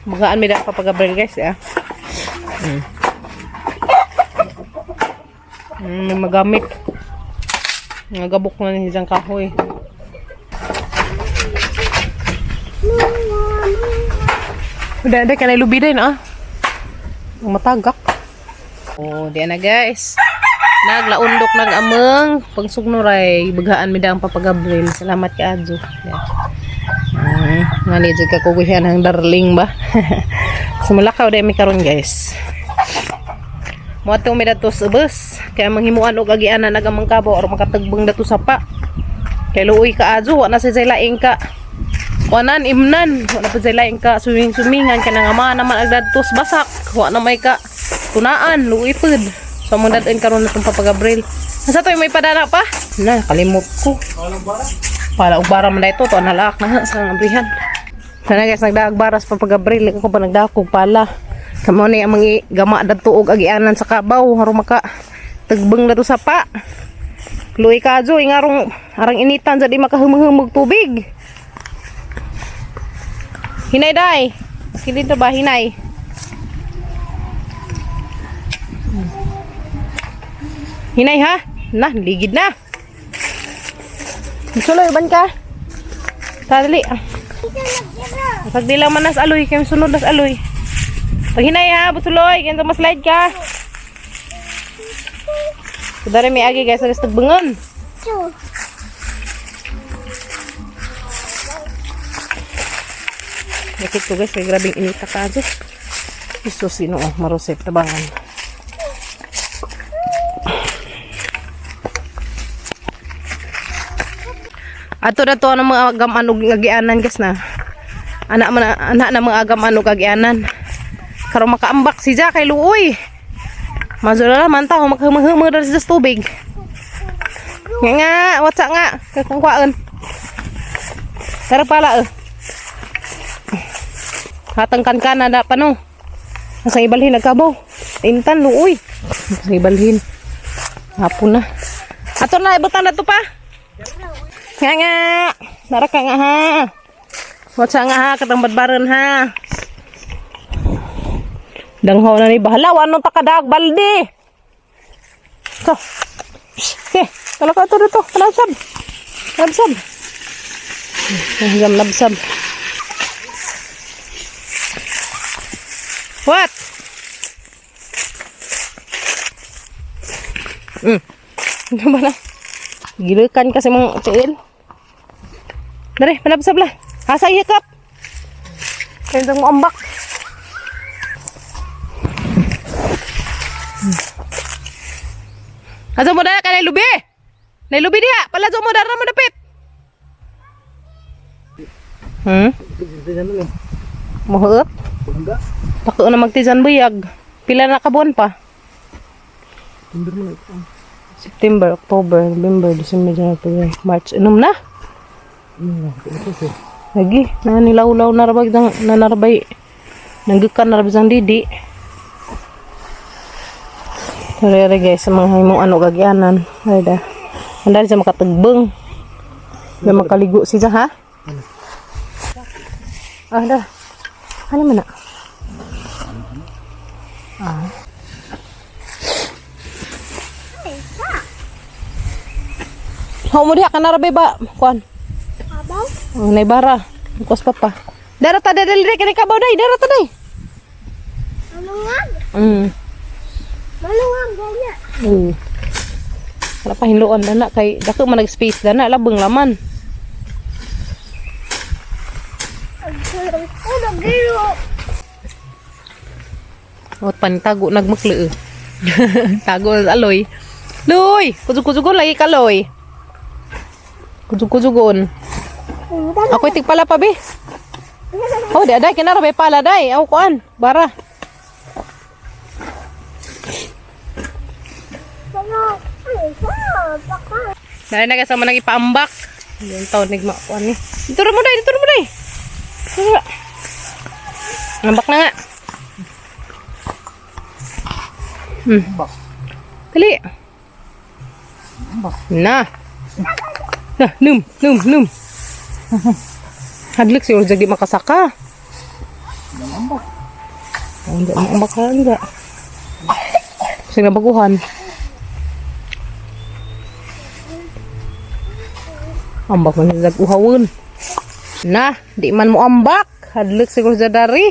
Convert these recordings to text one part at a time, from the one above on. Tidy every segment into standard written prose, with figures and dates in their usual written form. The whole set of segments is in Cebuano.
Magaan mi da Papa Gabriel, guys, ah. May magamit. Nagabok na ni siyang kahoy. Udah ada kanay lubi din ah. Matagak. Oh, di na, guys. Naglaundok nag-ameng pangsugnuray baghaan mi ang Papa Gabriel. Salamat ka adyo. Yeah. Ngani jud ka kuguhan ang darling ba. Sumulakaw dai mi karon, guys. Moadto mi dato sa bus kay manghimuan og agianan nagamang kabaw or makatagbang dato sa pa. Kay luoy ka adyo, wa na sa laing ka. Wanan imnan, wa na pa sa laing ka suming-sumingan kay nga ama naman ag dadtos basak, wa na may ka tunaan, luoy pud. So mong dadon karon na tong Papa Gabriel. Nasa to may padana pa? Na, kalimot ko. Para og bara man na ito, to nalaak na sa abrihan. Sana, guys, nagdaag baras Papa Gabriel, ako pa nagdaag og pala. Kamo ni ang mga gama dadto og agianan sa kabaw, aron maka tagbeng dato sa pa. Luoy ka adyo, ingarong arang initan sa di makahumahumog tubig. Hinay day. Kilin to ba hinay? Hinay ha? Na, ligid na. Suloy ban ka? Tadali. Pagdilaw man nas aloy, kay sunod nas aloy. Pag hinay ha, busuloy, kaya mas slide ka. Kudari may agi, guys, sa tagbangon. Nakit ko, guys, kay grabing inita ka ajo. Jesus, sino oh, marusip tabangan. Ato na to ang mga agam anog agianan, guys, na. Anak man anak na mga agam anog agianan. Karon makaambak si Ja kay luoy. Mazula man ta maghumahuma diri sa tubig. Nga nga, watsa nga, kakang kwaon. Tara pala eh. Hatang kan ka na da pa no. Sa ibalhin nagkabaw. Intan luoy. Sa ibalhin. Hapon na. Ato na ibutan na to pa. Nga nga. Nara ka nga ha. Watsa nga ha katang badbaran ha. Danghaw na ni bahala wano ta kadag balde. So. Okay, talaka to dito. Labsab. Labsab. Hanggang labsab. What? Ano ba na? Gilukan kasi mong tiil. Dere, palabsab lah. Asa hikap? Kaya mo ambak. Asa mo dara ka lubi? Nay lubi diha. Palazo mo dara mo dapit. Muhuot? Pako na magtisan buyag. Pila na ka buwan pa? September, October, November, December, January, February, March. Inom na? Lagi, na nilawlaw na rabag dang na narabay. Nanggukan na rabag didi. Rere, guys, sa mga himong ano gagyanan. Ay da. Andali sa makatagbeng. Na makaligo siya ha? Ah, da. Ano man na? Ah. Hao mo diha ka narabay ba? Kuan. Abaw? Oh, nay bara. Kos pa pa. Dara ta dali dali kani kabaw day, dara ta day. Malungag? Malungag ganyan. Wala pa hinloon dana kay dako man nag-space dana labeng laman. Oh, nagiro. Ot pantago nagmaklo. Tago sa aloy. Loy, kuzug-kuzugon lagi ka loy. Kuzug-kuzugon. Ako itig pala pa be. Oh, di aday kinara bay pala day. Aw kuan, bara. Dali na kasama nang ipaambak. Yung taon nigma kuan ni. Dito ra mo day, dito ra mo day. Dito ra. Ambak na nga. Dali. Na. Na, num, num, num. Hadlok siguro jag di makasaka. Ang mo ambak ha, anja. Sige baguhan. Ambak man sa uhawon. Na, di man mo ambak. Hadlok siguro sa dari.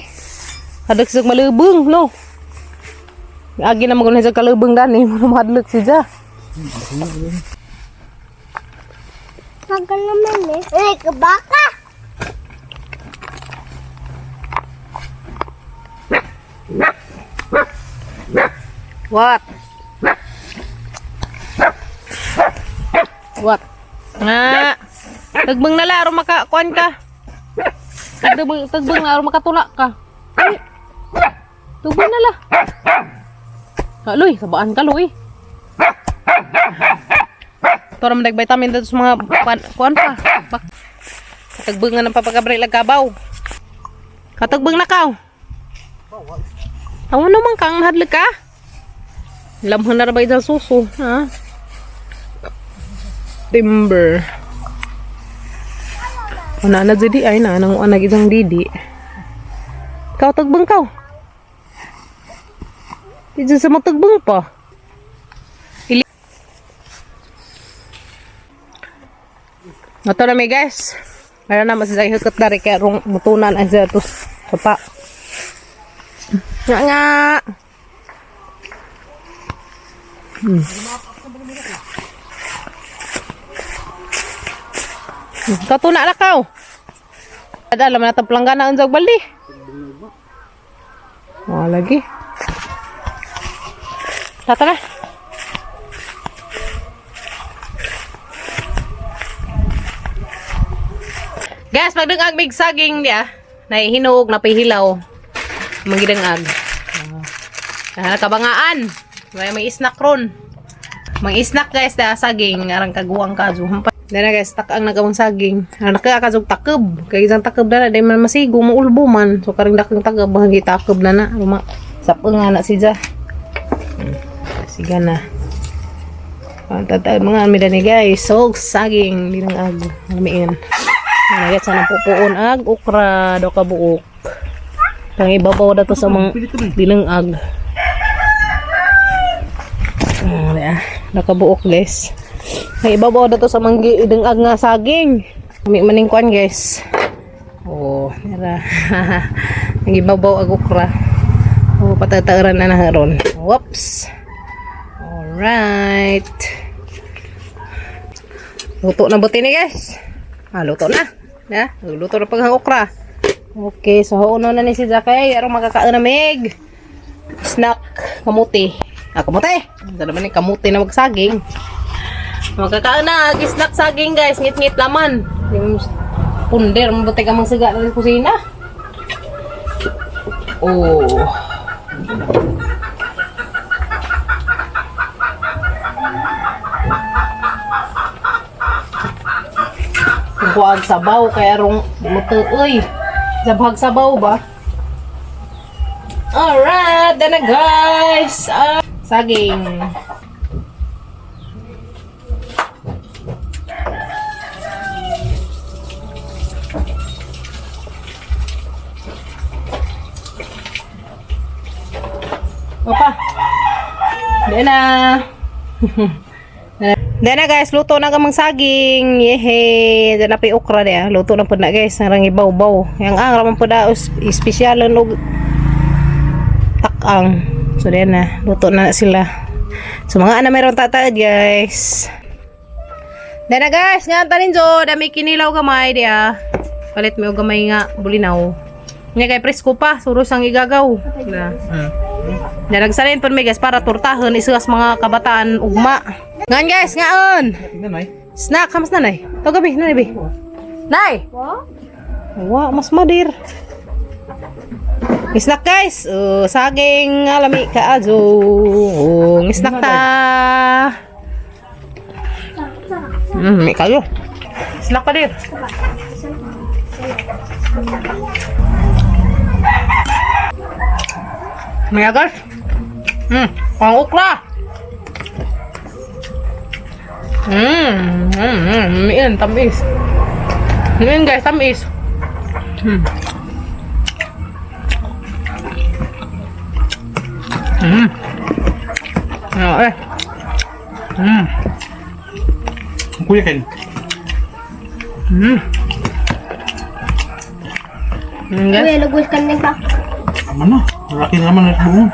Hadlok sa malubong, no. Agi na magunay sa kalubong dani, mo hadlok siya. Tagal naman eh. Ay, kabaka! What? What? Nga. Tagbang na laro maka kuan ka. Tagbang tagbang laro makatula ka. Ay. Tagbang na la. Kaloy, sabaan ka loy. Toro man vitamin dito sa mga kuan, kuan pa. Bak. Tagbang na ng papagabriel ag kabaw. Katagbang na kaw. Awan naman kang hadlok ka. Lamhan na ba isang suso, ha? Timber. Una na didi ay na nang anag isang didi. Kaw tagbang kaw. Di dyan sa matagbang pa. Ili. Ato na mi guys. Meron na masasay hukot dari kaya rong mutunan ay sa tos sapa. Nga nga. Katuna na kaw. Ada alam na tang na unjag baldi. Wala lagi. Tata na. Guys, magdungag mig saging niya. Nahihinog, napihilaw. Magidangag. Ah, kabangaan. May snack ron. May snack guys da saging arang kaguang kazu. Dana guys, tak ang nagawang saging. Ang nakakazog takeb. Kay isang takeb dana di man masigo maulbo man. So karing dakang takeb bahagi takeb na na. Ruma sapeng nga na siya. Siga na. Ang tatay mga ami dani guys. So saging dinang ag lamiin. Nanagat sa pupuon ag okra do ka buok. Pang ibabaw dato sa mga dinangag. Ah, nakabuok guys. May ibabaw dato sa manggi idengag nga saging. May maning kuan guys. Oh, nira. Ang ibabaw ag okra. Oh, patataaran na na ron. Whoops. Alright. Luto na buti ni guys. Ah, luto na. Na, luto na pag ang okra. Okay, so huuno na ni si Jakay. Arong makakaon na mig. Snack, kamuti. Ah, kamuti! Ito naman yung kamuti na magsaging. Magkakaon na, snack saging guys. Ngit-ngit laman. Yung punder, mabuti ka magsiga na sa kusina. Oh. Kuang sabaw kaya rong luto oy. Sabhag sabaw ba? Alright, then na guys. Ah, saging. Opa. Then na. Then na guys, luto na kamang saging. Yehe. Then na pay okra dia. Luto na pud na guys. Narang ibaw-baw. Yang ang raman pud na espesyal og takang. So then na, luto na sila. So mga ana meron tataad guys. Then na guys, nga tanin jo, dami kinilaw gamay dia. Palit mo og gamay nga bulinaw. Nya kay presko pa, suros ang igagaw. Na. Na nagsalin pud mi guys para turtahon isuas mga kabataan ugma. Ngan guys, ngaon. Tingnan ay. Snack hamas nanay. To gabi, nanay bi. Nay. Wa? Wa, mas madir. Snack guys. Oh, saging alami kaazo. Oh, snack ta. May kayo. Snack pa dir. May agas. Ang okra. Yan, tamis. Ngayon guys, tamis. Ah, eh. Kuya Ken. Guys. Kuya, lugos ka na ba? Tama na. Malaki na naman ang buong.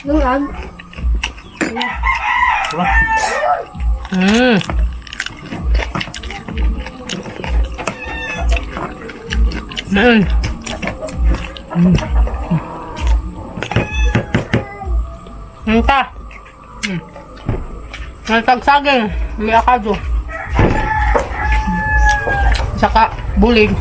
Lungag. Wala. Ta. May tagsaging, may akado. Saka bulig.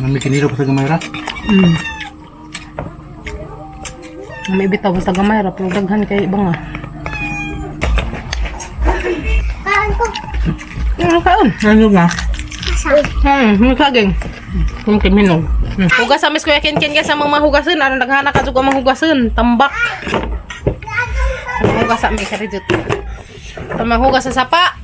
May kiniro pa sa gamay ra. May bitaw basta gamay ra pero daghan kay ibang ah. Kaan ko. Kaon. Ano nga? Asa? May saging. Kung kiminog. Hugas sa mis Kuya Ken Ken guys, ang mga hugasin. Ano naghana ka jud ang mga hugasin. Tambak. Hugas sa mi karijut. Tamang hugas sa sapa.